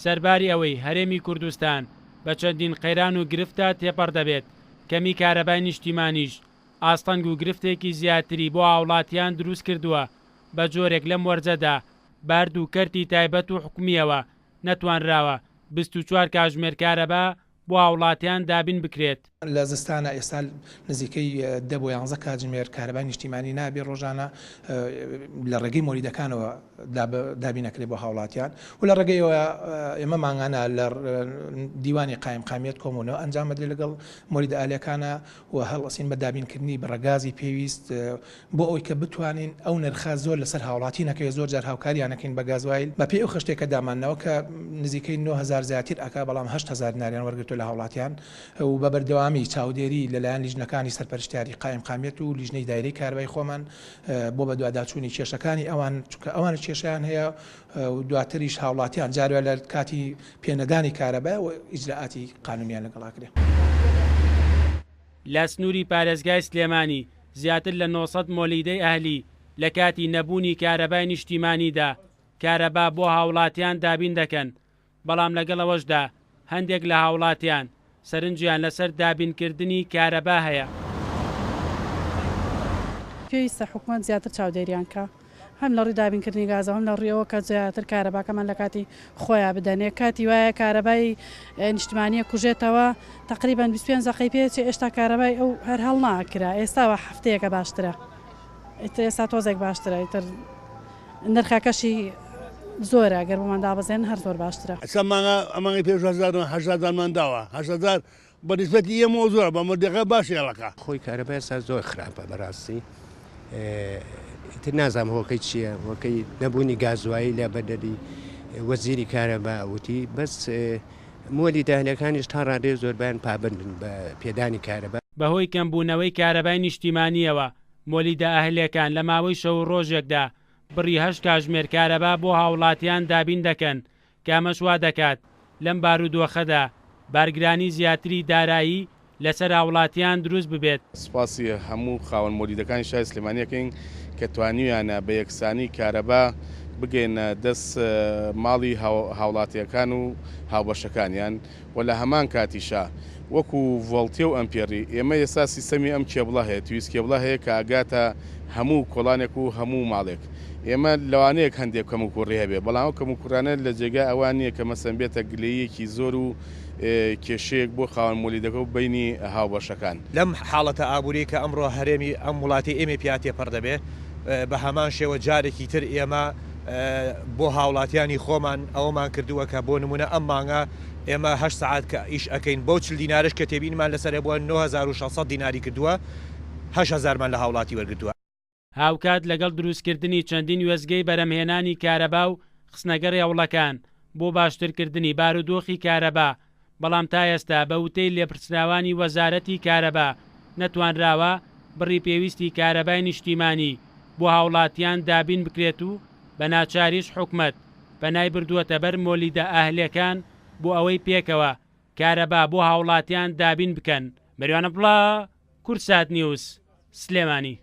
سەرباری ئەوەی هەرێمی کوردستان بە چەندین قەیران و گرفتدا تێپەڕ دەبێت، کەمی کارەبای نیشتیمانیش ئاستەنگ و گرفتێکی زیاتری بۆ هاوڵاتیان دروستکردووە، بە جۆرێک لەم وەرزەدا بە هەردوو کەرتی تایبەت و حکومییەوە نەتوانراوە 24 کاژمێر کارەبا بۆ هاوڵاتیان دابین بکرێت. لە زستانا ئێستا نزیکەی دە بۆ یانزە کاتژمێر کارەبای نیشتیمانی نابێ ڕۆژانە لە ڕێگەی مۆلیدەکانەوە دابین ئەکرێ بۆ هاوڵاتیان و لە ڕێگەیەوە ئێمە مانگانە لە دیوانی قایمقامیەت کۆبوونەوە ئەنجام ئەدرێ لەگەڵ مۆلیدە ئالیەکانە و هەڵئەسین بە دابینکردنی بڕە گازی پێویست بۆ ئەوەی کە بتوانین ئەو نرخە زۆر لەسەر هاوڵاتی نەکەوێت زۆر جار هاوکاریان ئەکەین بە گازوایل بە پێی ئەو خشتەی کە دامانناوە کە نزیکەی 9000 زیاتر ئەکا بەڵام 8000 دیناریان وەرگرتووە لە هاوڵاتیان و بە بەردەوامی چاودێری لەلایەن لیژنەکانی سەرپەرشتیاری قائیمقامیەت و لیژنەی دایرەی کارەبای خۆمان بۆ بەدواداچوونی کێشەکانی ئەوان چونکە ئەوان کێشەیان هەیە و دواتریش هاوڵاتیان جارێ لە کاتی پێنەدانی کارەبا و ئیجرائاتی قانونیان لەگەڵ ئەکرێ. لە سنووری پارێزگای سلێمانی زیاتر لە 900 مۆلیدەی ئەهلی لە کاتی نەبوونی کارەبای نیشتیمانیدا کارەبا بۆ هاوڵاتیان دابین دەکەن، بەڵام لەگەڵ ئەوەشدا هەندێک لە هاوڵاتیان سەرنجیان لەسەر دابینکردنی کارەبا هەیە. پێویستە حکومەت زیاتر چاودێریان کا هەم لە ڕووی دابینکردنی گازەوە هەم لە ڕووی ئەوە کە زیاتر کارەباکەمان لە کاتی خۆیا بدەنێ کاتی وایە کارەبای نیشتمانیە کوژێتەوە تەقریبەن 25 دەقەی پێچێ ئێشتا کارەبای ئەو هەر هەڵناکرا ئێستا وا هەفتەیەکە باشترە ئیتر ئێستا تۆزێک باشترە ئیتر نرخەکەشی زۆرە گەر بۆمان دابەزێنن هەر زۆر باشترە. ئێستا مانگە مانگی پێش هەزار هەشتادانمان داوە 8000 بە نیسبەتی ئێمەوە زۆرە بە مردەکە باش هێڵەکە. خۆی کارەبا ئێستا زۆر خراپە بەڕاستی ئیتر نازانم هۆکەی چییە هۆکەی نەبوونی گازوایی لە بەدەلی وەزیری کارەبا وتی بەس مۆلی دانەکانیش تا ڕادەیە زۆربیان پابندن بە پێدانی کارەبا. بەهۆی کەمبوونەوەی کارەبای نیشتیمانییەوە، مۆلیدە ئەهلێکان لە ماوەی شەو و ڕۆژێکدا بڕی هەشت کاژمێر کارەبا بۆ هاوڵاتیان دابین دەکەن کە ئەمەش وا دەکات لەم بارودۆخەدا بارگرانی زیاتری دارایی لەسەر هاوڵاتیان دروست ببێت. سوپاسی هەموو خاوەن مۆلیدەکانی شاری سلێمانی ئەکەین کە توانیویانە بە یەکسانی کارەبا بگەیەنە دەست ماڵی هاوڵاتییەکان و هاوبەشەکانیان و لە هەمان کاتیشا وەکو ڤۆڵتێ و ئەمپێڕی ئێمە ئێستا سیستەمی ئەم کێبڵە هەیە تویست کێبڵە هەیە کە ئەگاتە هەموو کۆڵانێک و هەموو ماڵێک ئێمە لەوانەیەک هەندێک کەموکوڕی هەبێ بەڵام ئەو کەموکوڕانە لە جێگای ئەوە نییە کە مەسەن بێتە گلەییەکی زۆر و کێشەیەک بۆ خاوەن مۆلیدەکە و بەینی هاوبەشەکان. لەم حاڵەتە ئابووریەی کە ئەمڕۆ هەرێمی ئەم وڵاتەی ئێمەی پیا تێپەڕ دەبێ بە هەمان شێوە جارێکی تر ئێمە بۆ هاوڵاتیانی خۆمان ئەوەمان کردووە کە بۆ نمونە ئەم مانگە ئێمە هەشت سەعات کە ئیش ئەکەین بەو 40 دینارەش کە تێبینیمان لەسەر هەبووە 9600 دیناری کردووە 8000مان لە هاوڵاتی وەرگرتووە. هاوکات لەگەڵ دروستکردنی چەندین وێستگەی بەرهەمهێنانی کارەبا و خستنەگەڕی هەوڵەکان بۆ باشترکردنی بارودۆخی کارەبا، بەڵام تا ئێستا بە وتەی لێپرسراوانی وەزارەتی کارەبا نەتوانراوە بڕی پێویستی کارەبای نیشتیمانی بۆ هاوڵاتیان دابین بکرێت و بە ناچاریش حکومەت پەنای بردووەتە بەر مۆلیدە ئەهلیەکان بۆ ئەوەی پێکەوە کارەبا بۆ هاوڵاتیان دابین بکەن. مەریوان عەبدوڵا، کوردسات نیوز، سلێمانی.